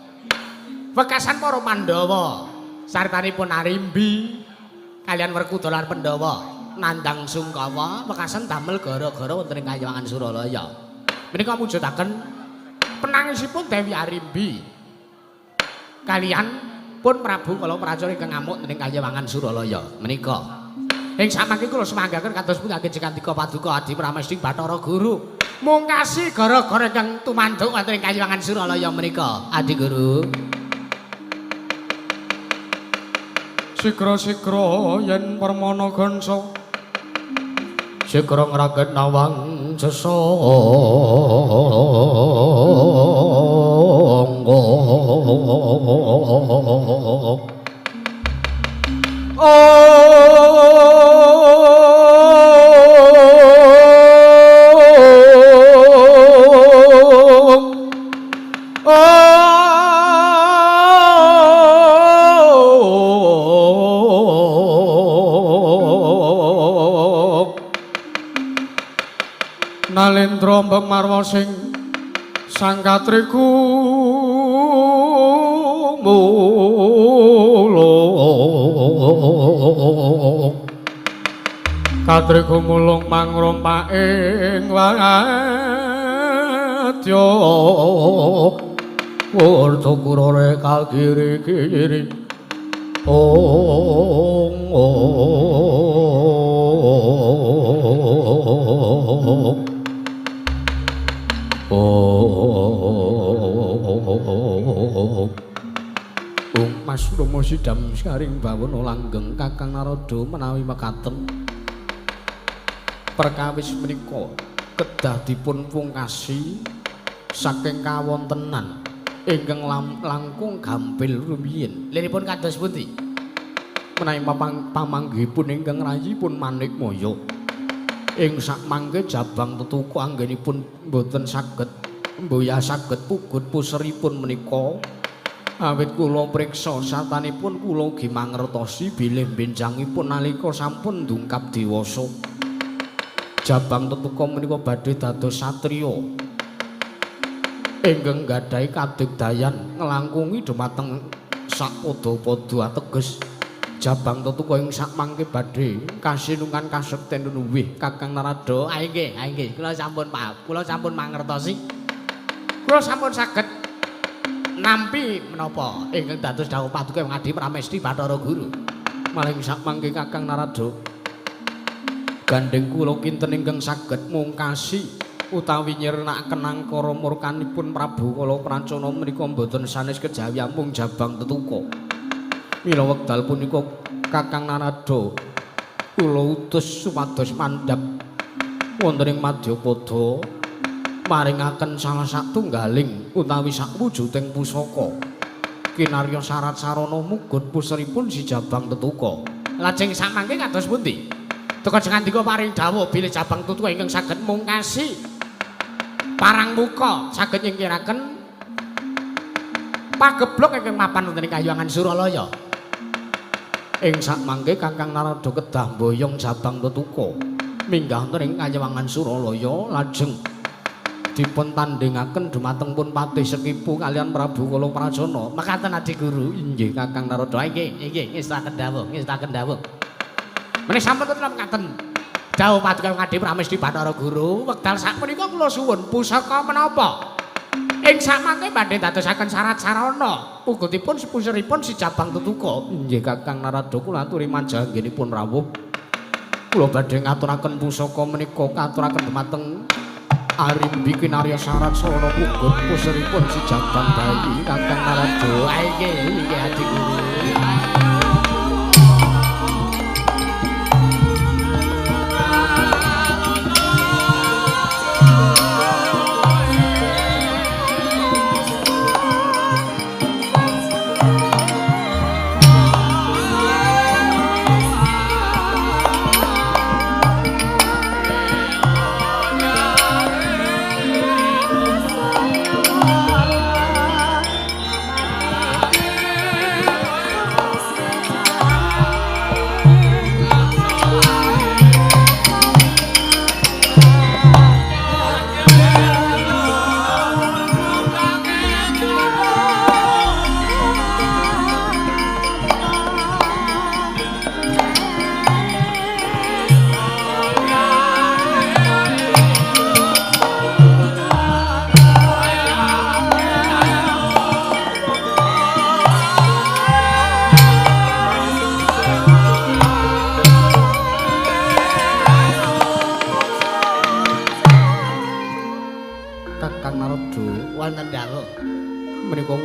wekasan para Pandhawa sartanipun Arimbi kaliyan Werkudara lan Pandhawa nandhang sungkawa wekasan damel gara-gara wonten ing Kahyangan Suralaya. Menika mujudaken penangisipun Dewi Arimbi kaliyan pun Prabu Kala Pracona ingkang ngamuk ing Kahyangan Suralaya. Menika ing samangke kula sumanggaken kados pundi ageng Paduka Adi Pramesti Bathara Guru mungkasi gara-gara ingkang tumanduk wonten ing Kahyangan Suralaya menika. Adi Guru. Sigra-sigra yen permana gansa sigra ngraget nawang sesangga. Nalendra mbek marwa sing sang katriku mulung katriku mulung mangrompak ing wadya warta kurare kagiri-giri. Ong ong ong Mas Romo sidam saring bawana langgeng Kakang Narada menawi mekaten perkawis menika kedah dipun pungkasi saking kawontenan ingkang langkung gampil rumiyin. Liripun kados pundi? Menawi pamanggihipun ingkang rayipun Manikmaya ing sakmangke Jabang Tetuka anggenipun mboten saged mboyah saged pugut puseripun menika awit kula priksa satanipun kula ugi mangertosi bilih benjangipun nalika sampun ndungkap dewasa Jabang Tetuka menika badhe dados satriya ingkang gadhahi kadigdayan nglangkungi dhumateng sapada-pada ateges Jabang Tetuka ing sakmangke badhe kasinungan kasekten luwih Kakang Narada. Ah nggih, ah nggih, kula sampun paham, kula sampun mangertosi. Kula sampun saged nampi menapa ingkang dados dawuh paduka Adi Pramesti Bathara Guru. Maling sakmangke Kakang Narada gandheng kula kinten ingkang saged mungkasi utawi nyirnakaken angkara murkanipun Prabu Kala Pracona menika mboten sanes kejawi amung Jabang Tetuka. Mila wekdal punika Kakang Narada kula utus supados mandhap wonten ing Madyapada maringaken salah satunggaling utawi sakwujuding pusaka kinarya syarat sarana mugut puseripun si Jabang Tetuka. Lajeng samangke kados pundi? Teka ngandika paring dawuh bilih Jabang Tetuka ingkang saged mungkasi parang muka saged nyingkiraken pagebluk ingkang mapan wonten ing Kahyangan Suralaya. Ing sakmangke Kakang Narada kedah mboyong Jabang Tetuka minggah wonten ing Kahyangan Suralaya lajeng dipun tandhingaken dumateng pun Patih Sekipu kaliyan Prabu Kala Pracona. Mekaten Adi Guru. Inggih Kakang Narada. Nggih, nggih, ngestakaken dawuh, ngestakaken dawuh. Menika sampun tetep mekaten dawuh paduka Adi Pramesti Bathara Guru, wekdal sakmenika kula suwun pusaka menapa ing sakmangke badhe dadosaken syarat sarana pugutipun sepuseripun si Jabang Tetuka. Inggih Kakang Narada, kula aturi manjah anggenipun rawuh. Kula badhe ngaturaken pusaka menika katuraken dumateng Arimbi kinarya syarat sarana pugut puseripun si Jabang bayi Kakang Narada. Nggih, nggih Adi Guru.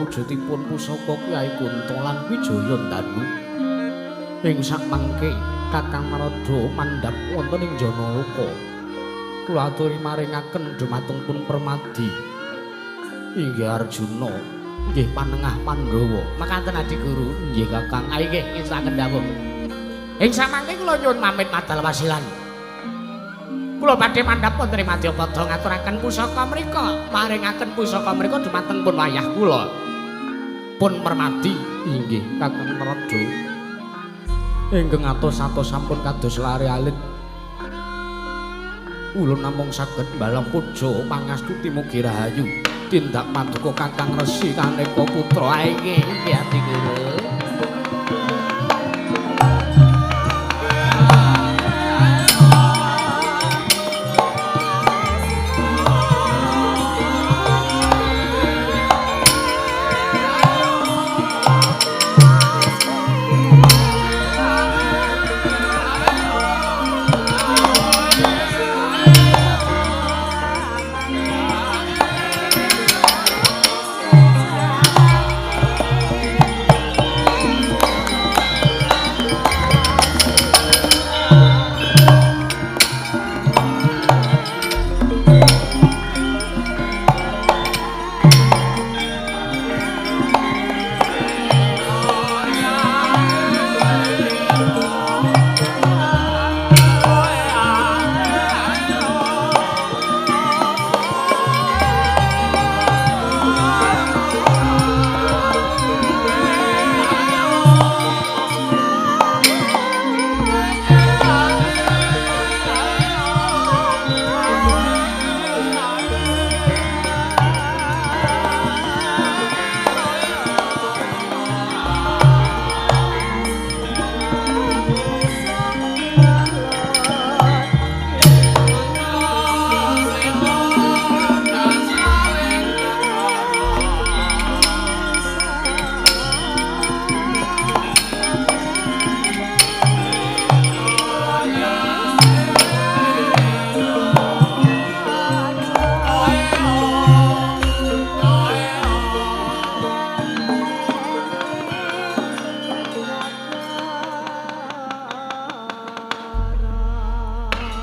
wujudipun pusaka Kyai Kunto lan Wijaya Ndanu. Ing sakmangke Kakang Narada mandhap wonten ing Janaloka. Kula aturi maringaken dumateng pun Permadi. Inggih Arjuna, nggih panengah Pandhawa. Mekaten Adi Guru. Nggih Kakang. Ah nggih ngestokaken dawuh. Ing samangke kula nyuwun pamit madal wasilan. Kula badhe mandhap wonten ing Madyapada ngaturaken pusaka mriku, maringaken pusaka mriku dumateng pun wayah kula. Pun Permadi. Inggih Kakang Narada. Ingkang atos-atos sampun kados lare alit. Ulun namung saged mbalang puja pangastuti mugi rahayu. Tindak paduka Kakang Resi Kaneka Putra. Ah nggih, nggih Adi Guru.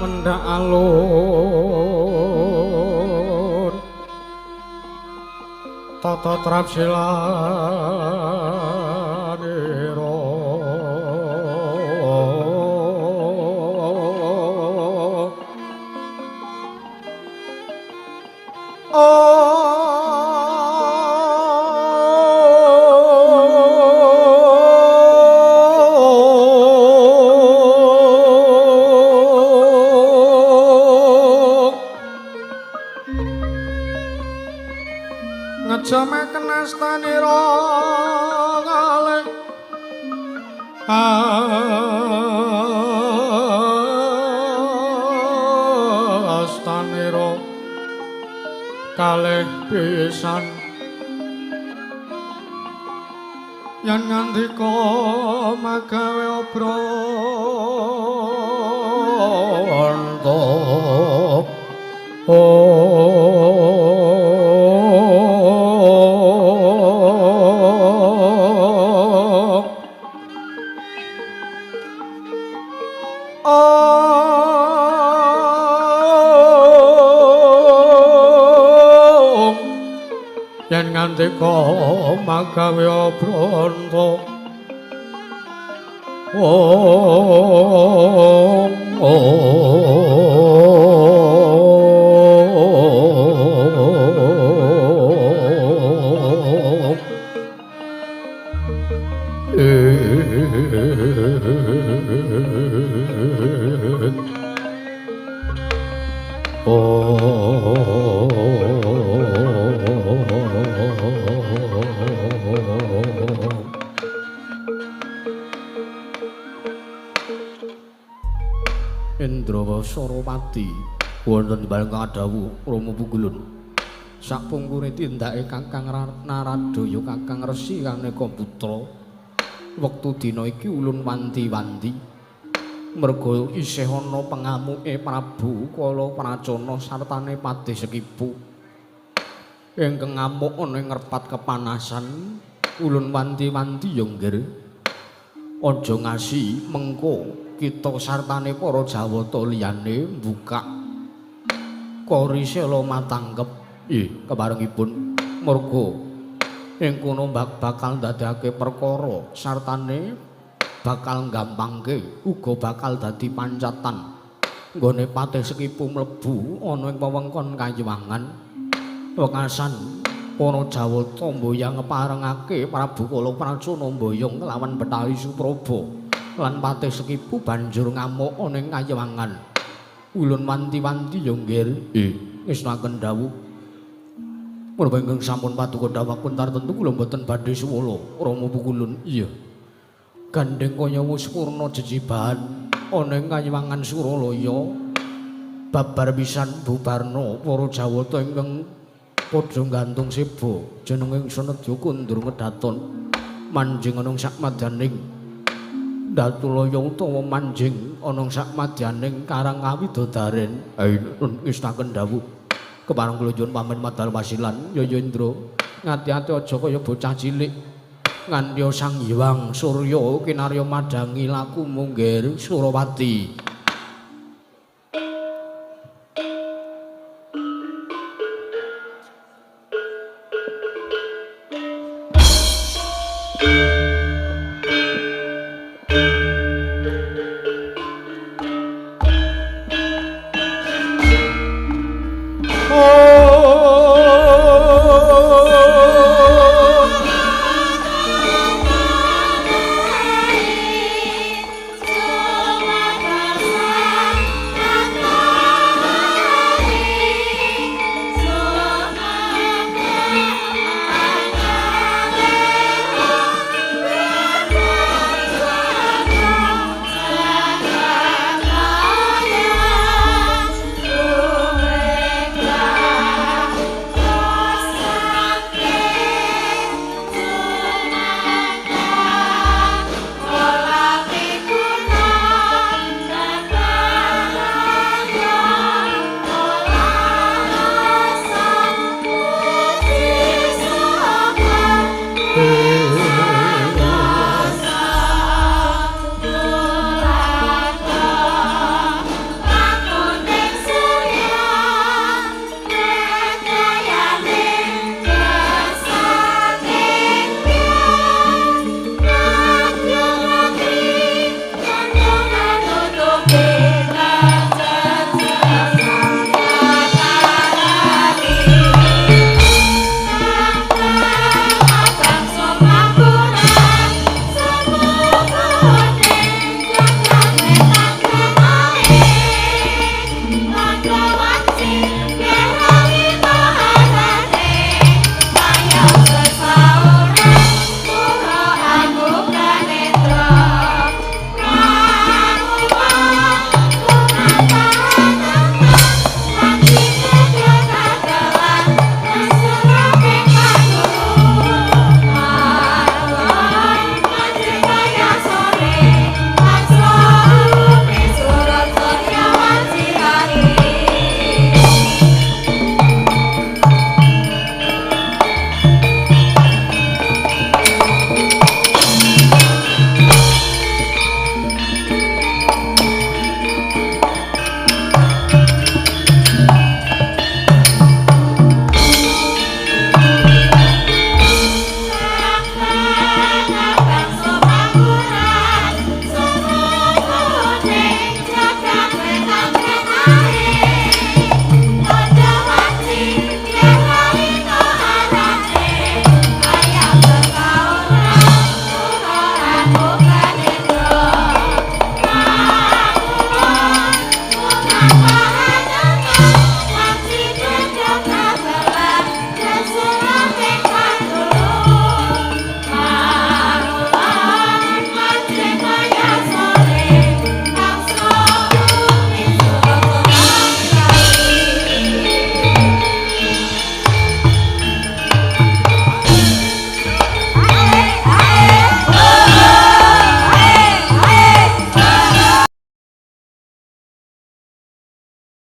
Mendhak alun tata trapsilanira Ngejamaken astanira kalih astanira kalih pisan yen ngandika magawe obronto. Yen ngandika magawe obronto. Om Indrawasarapati wonten bareng dawuh Rama Punggulun. Sakpungkure tindake Kakang Narada ya Kakang Resi Kaneka Putra. Wektu dina iki ulun wanti-wanti merga isih ana pengamuke Prabu Kala Pracona sartane Patih Sekipu. Ingkang ngamuk ana ing ngrepat kepanasan. Ulun wanti-wanti ya nggir. Aja ngasi mengko kita sartane para Jawata liyane mbukak Kori Sela matangkep. Ih, keparengipun merga ing kono bakal ndadekake perkara sartane bakal gampangke uga bakal dadi pancatan nggone Patih Sekipu mlebu ana ing wewengkon Kayiwangan. Wekasan para Jawata mboyang ngeparengake Prabu Kala Pracona mboyong kelawan Bethari Supraba lan Patih Sekipu banjur ngamuk ana ing Kayiwangan. Ulun wanti-wanti ya nggir. Ngestunaken dawuh. Menapa ingkang sampun paduka dawuh tartemtu kula mboten badhe suwala Rama Pukulun. Iya. Gandeng kaya wis purna jejibahan ana ing Kayiwangan Suralaya. Babar pisan bubarna para Jawata ingkang padha gantung seba jenenge Sanadya kundur ngedaton manjing ana ing sakmadyaning Datulaya utawa manjing ana ing sakmadyaning Karang Kawidodaren. Ngestunaken dawuh. Kepareng kula nyuwun pamit madal wasilan Yaya Indra. Ngati-ati aja kaya bocah cilik. Nganti Sang Hyang Surya kinarya madhangi laku munggir Surawati.